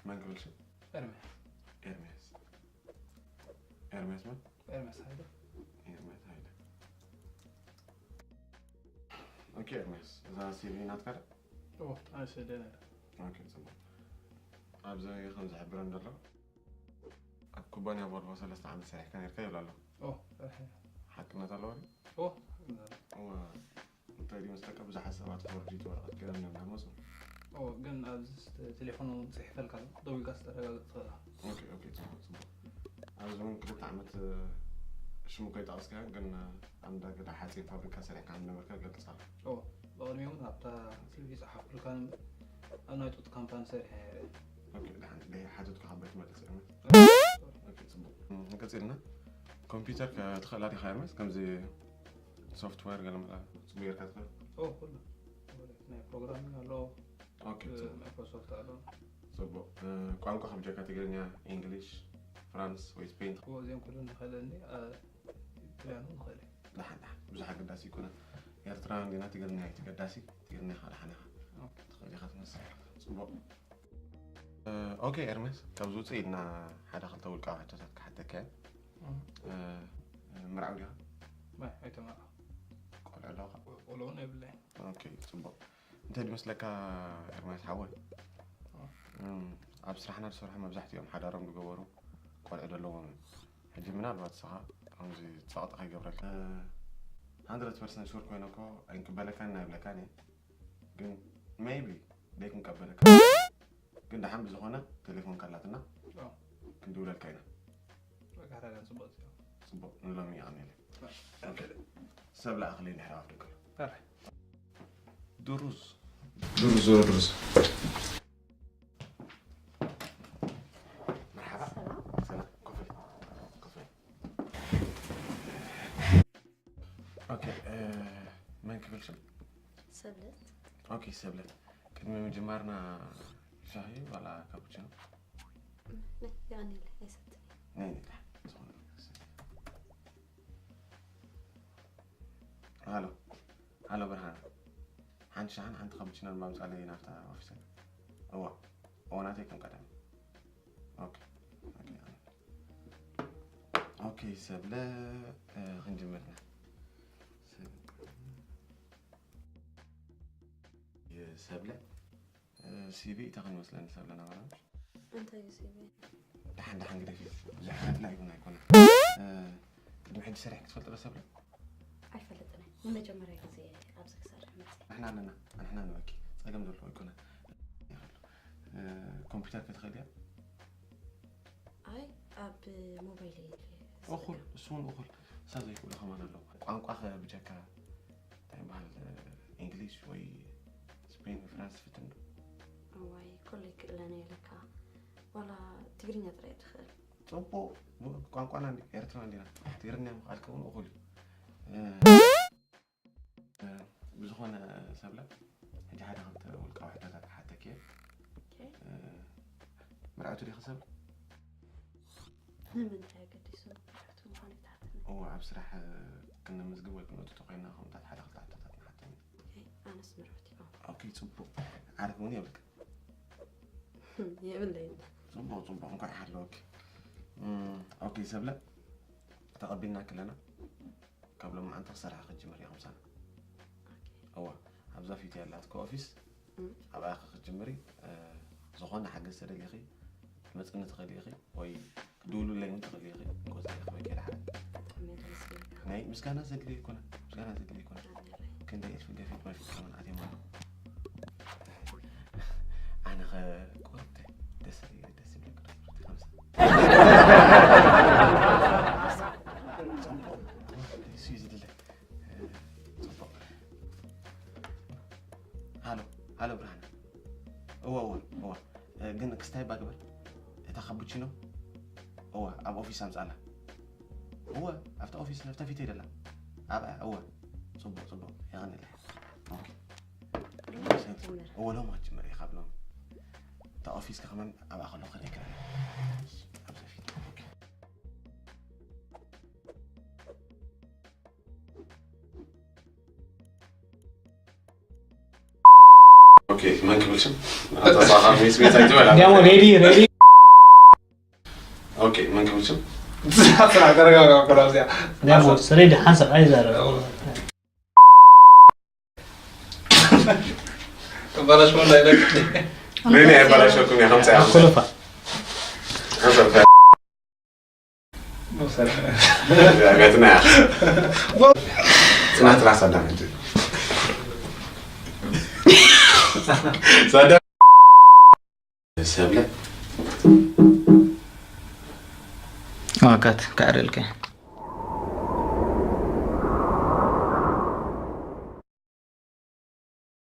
መን ክብል ሽም? ኤርምያስ። ኤርምያስ። ኤርምያስ መን? ኤርምያስ ሃይለ። ኤርምያስ ሃይለ። ኦኬ ኤርምያስ፣ እዛ ሲቪ ናትካ ዶ? ኦ፣ ኣይ ሰደ ነረ። ኦኬ፣ ጽቡቕ። ኣብዚ ከም ዝሕብረን ዘሎ ኣብ ኩባንያ ቮልቮ ሰለስተ ዓመት ሰሪሕካ ነርካ ይብል ኣሎ። ኦ፣ ሰርሐ። ሓቅነት ኣለዎ ድዩ? ኦ፣ እዋ፣ እንታይ ድዩ መስለካ፣ ብዙሓት ሰባት ፎርጂት ወረቐት ገይሮም እዮም እናመፁ። ኦ፣ ግን ኣብዚ ስ-፣ ቴሌፎን እውን ጽሒፈልካ ኣሎ። ደው ኢልካ ዝተረጋገጽ ትኽእል ኢኻ። ኦኬ፣ ኦኬ፣ ጽቡቕ፣ ጽቡቕ። ኣብዚ እውን ክልተ ዓመት ሽሙ ከይጠቐስካ ግን ኣብ እንዳ ገዳ ሓፂን ፋብሪካ ሰሪሕካ ከም ነበርካ ይገልጽ ኣሎ። ኦ፣ ብቕድሚ እውን ኣብታ ሲቪ ዝጸሓፍኩልካ እምበር ኣብ ናይ ጡጥ ካምፓኒ ሰሪሐ እየ። ኦኬ፣ ደሓን፣ ድሕሪ ሓተትኩ ሓባይ ትመልስ እምበር። ሶሪ። ኦኬ፣ ጽቡቕ። እም፣ ንቀጽልና። ኮምፒውተር ከ ትኽእላ ዲኻ ኤርምያስ? ከምዚ ሶፍትዌር ገለ መለ ጽቡቕ ጌርካ ትኽእል? ኦ፣ ኩሉ። ናይ ፕሮግራሚንግ ኣሎ፣ ኦኬ፣ ጽቡቕ። ማይክሮሶፍት ኣሎ። ጽቡቕ። እ፣ ቋንቋ ከም ጀካ ትግርኛ፣ ኢንግሊሽ፣ ፍራንስ ወይ ስፔን? ኦ፣ እዚኦም ኩሉ ንኽእል እንዲ፣ እ፣ ኢጣልያን እውን ንኽእል እየ። ደሓን፣ ደሓን። ብዙሕ ኣገዳሲ ኣይኮነን። ኤርትራውያን ዲና ትግርኛ እዩ ተገዳሲ። ትግርኛ ኢኻ ደሓን ኢኻ። ኦኬ። ትኽእል ኢኻ ትመስል። ጽቡቕ። እ፣ ኦኬ ኤርምያስ፣ ካብዚ ውፅእ ኢልና ሓደ ክልተ ውልቃዊ ሕቶታት ክሓተካ እየ። እም። እ፣ ምርዓው ዲኻ? ማይ ኣይተመርዓኹ። ቆልዑ ኣለውኻ? ቆልዑ እውን የብለይን። ኦኬ፣ ጽቡቕ። እንታይ ድመስለካ ኤርምያስ ሓወይ? እ። እም፣ ኣብ ስራሕና ዝሰርሑ መብዛሕትኦም ሓዳሮም ዝገበሩ ቆልዑ ዘለዎም እዮም። ሕጂ ምናልባት ንስኻ ከምዚ ጸቕጢ ከይገብረልካ፣ እ፣ ሃንድረድ ፐርሰንት ሹር ኮይነ እኮ ኣይንቅበለካን ኣይብለካን እየ። ግን ሜይቢ ዘይክንቀበለካ። ግን ደሓን ብዝኾነ ቴሌፎን ካላትና ኦ፣ ክንድውለልካ ኢና። በቃ፣ ታዲያ ጽቡቕ እዩ። ጽቡቕ፣ ንሎሚ ይቐንየለይ። ኦኬ። ሰብ ለኣኽለይ እንድሕር ኣብ ደገ ኣሎ። ታዲያ ድሩዝ። ድሩዝ፣ ድሩዝ። መርሓባ። ሰላም። ሰላም። ኮፍ በል። ኮፍ በል። ኦኬ፣ እ፣ መን ክብል ሽም? ሰብለት። ኦኬ፣ ሰብለ። ቅድሚ ምጅማርና ሻሂ ዋላ ካፑቺኖ? ናይ፣ የቐንየለይ፣ ኣይሰትን። ናይ፣ ናይ፣ ዝኾነ ነገር። ሃሎ፣ ሃሎ ብርሃን። ሓንቲ ሻሕን ሓንቲ ካፑቺኖን ማምጻለይ ናብታ ኦፊሰይ። እዋ፣ እዋ ናተይ ከም ቀደም። ኦኬ፣ ኦኬ፣ ኦኬ፣ ሰብለ፣ እ፣ ክንጅምር ኢና። ሰብ-፣ እ፣ ሰብለ፣ እ፣ ሲቪ እንታይ ይመስለኒ ሰብለ ናባና? እንታይ እዩ ሲቪ? ደሓን፣ ደሓን ግደፊ። ብዙሕ ኣድላዪ እውን ኣይኮነን። እ፣ ቅድሚ ሕጂ ሰሪሕኪ ትፈልጢ ዶ ሰብለ? ኣይፈልጥን እየ። ንመጀመርያ ግዜ ኣብዚ ክሰርሕ መፅእ። ንሕና ኣለና፣ ንሕና ንበኪ። ጸገም ዘለዎ ኣይኮነን። እ፣ ኮምፒውተር ከ ትኽእሊ እያ? ኣይ፣ ኣብ ሞባይል እየ እኹል፣ እሱ እውን እኹል። ሰብ ዘይክእሉ ከማን ኣለዉ። ቋንቋ ከ ብጀካ እንታይ ይበሃል፣ ኢንግሊሽ ወይ ስፔን ወይ ፍራንስ ትፍትን ዶ? እዋይ፣ ኩሉ ይክእለና ኢለካ። ዋላ ትግርኛ ጥራይ ትኽእል። ጽቡቕ፣ ቋንቋና እንዲ-፣ ኤርትራ እንዲና። ትግርኛ ምኽኣልካ እውን እኹል እዩ። እ፣ እ፣ ብዝኾነ ሰብለ፣ ሕጂ ሓደ ክልተ ውልቃዊ ሕቶታት ክሓተኪ እየ። ኦኬ። እ፣ መርዓውቲ ዲኺ ሰብለ? ንምንታይ ኣገዲሱ? መርዓውቲ ምዃኑ ይትሓተኒ። እዎ፣ ኣብ ስራሕ፣ እ፣ ክነመዝግብ ወይ ክነእቱ ተኾይንና ከምታት ሓደ ክልተ ሕቶታት ንሓቶም ኢና። ኦኬ፣ ኣነስ መርዓውቲ እየ። ኦኬ፣ ጽቡቕ። ዓርኪ እውን የብልካ? የብለይን። ጽቡቕ፣ ጽቡቕ። እንኳዕ ሓለወኪ። እም፣ ኦኬ፣ ሰብለ፣ ተቐቢልና ክለና ካብ ሎማዓንቲ ክሰርሓ ክትጅምር ኢኹም ሳና። ኦኬ። እዋ፣ ኣብዛ ፊት ያላት ኦፊስ እም። ኣብኣ ክትጅምሪ፣ እ፣ ዝኾነ ሓገዝ ተደሊኺ ክትመጽኒ ትኽእሊ ኢኺ፣ ወይ ክትድውልለይ እውን ትኽእሊ ኢኺ። እንቆ ዘይ ኢኺ በቂ ደሓን። ብጣዕሚ እየ ዘመስግነካ። ናይ ምስጋና ዘድልዮ ኣይኮነን፣ ምስጋና ዘድልዮ ኣይኮነን። ኣሜን። ክንደይ እልፊ ገፊት መርፊት ከመን ኣትዮም ኣለዉ። ኣነ ኸ ቆርተ ደስ ደስ ይብለካ ዶ? ከምሳ ጽቡቕ፣ ጽቡቕ፣ እሱ እዩ ዝድለ። ጽቡቕ። ሃሎ፣ ሃሎ ብርሃነ። እወ፣ እወ፣ እወ። ግን ክስታይ እባ ግበር። እታ ካፑቺኖ፣ እወ፣ ኣብ ኦፊስ ኣምጻላ። እወ፣ ኣብታ ኦፊስ፣ ኣብታ ፊተይ ደላ። ኣብኣ፣ እወ። ጽቡቕ፣ ጽቡቕ። የቐንየለይ። ኦኬ። ሎሚ ትጅምር። እወ፣ ሎሚ ክትጅምር ኢኻ ብሎሚ። እታ ኦፊስ ከ ከመን ኣብኣ ከለኹ ክርእየካ ኣለኒ። ኣብዛ ፊት። ኦኬ። ኦኬ፣ መን ክብል ሽም? ኣታ ሳኻ ሚስ ሚስ ኣይትበል። እንዲያሞ ሬዲ ሬዲ ኦኬ፣ መን ክብል ሽም? ስራሕ ተረጋጋ። ኮላዚያ እንዲያሞ ሬዲ ሓንሳብ ኣይዛረብ ተባላሽ ወላ ይለቅ ሬዲ ኣይባላሸኩም እያ። ከምሳ እያ። ኮለፋ ሓንሳብ እያ። ጽናት ራስ ኣዳም ሕጂ። ሳዳ ሰብለ ዋካት ካዕረልከ